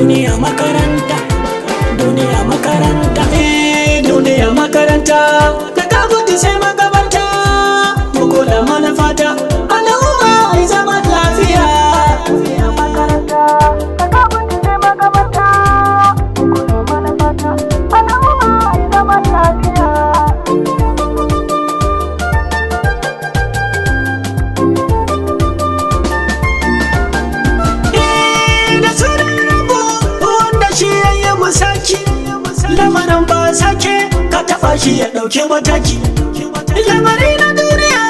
Duniya makaranta, duniya makaranta, eh, duniya makaranta. Da ka gudu sai makabarta. Mu kula manufata, al'umma ai zaman lafiya. Duniya makaranta, da ka gudu sai makabarta. Kula manufata, al'umma ai zaman lafiya. Eh, da sunan rabu wanda shi ya yi musaki. Lamarin ba sake ka taɓa shi ya ɗauki mataki. Lamari na duniya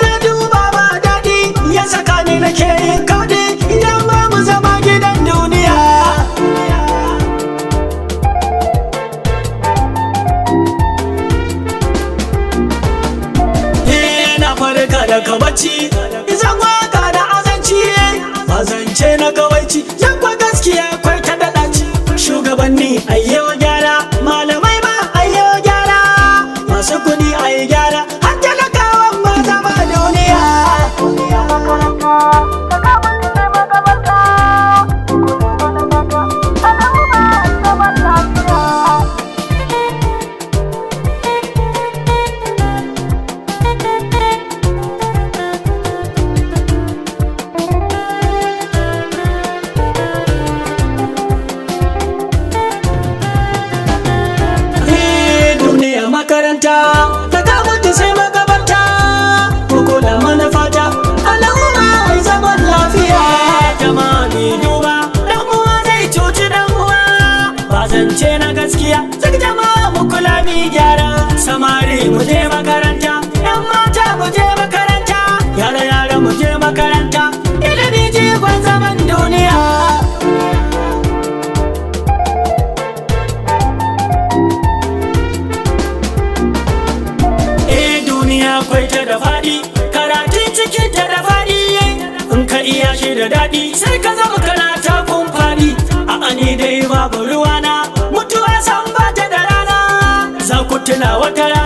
na duba ba daɗi, ya saka ni nake yin kauɗi idan ba mu zama gidan duniya. Eh, na farka daga bacci, zan waka da azanci, ba zance na kawaici, yan kwa gaskiya kwai ta daɗaci. Shugabanni ayyo gyara, malamai ma ayyo gyara, masu kuɗi ayi gyara, har talakawan ma zama duniya. Duniya makaranta, da ka gudu sai makabarta. Kula manufata, al'umma ai zaman lafiya. Eh, duniya makaranta, da ka mutu sai makabarta. Mu kula manufata, al'umma ai zaman lafiya. Jama'a mi duba, dan uwa zai cuci dan uwa, ba zance na gaskiya. Duk jama'a mu kula mi gyara. Samari mu je makaranta, yan mata mu je makaranta, yara yara mu je makaranta. Ilimi jigon zaman duniya. Eh, duniya kwai ta da faɗi, karatun cikin ta da faɗi. In ka iya shi da daɗi, sai ka zama kana takun faɗi. A ani dai babu ruwana, mutuwa san ba ta da rana. Za ku tuna wata rana.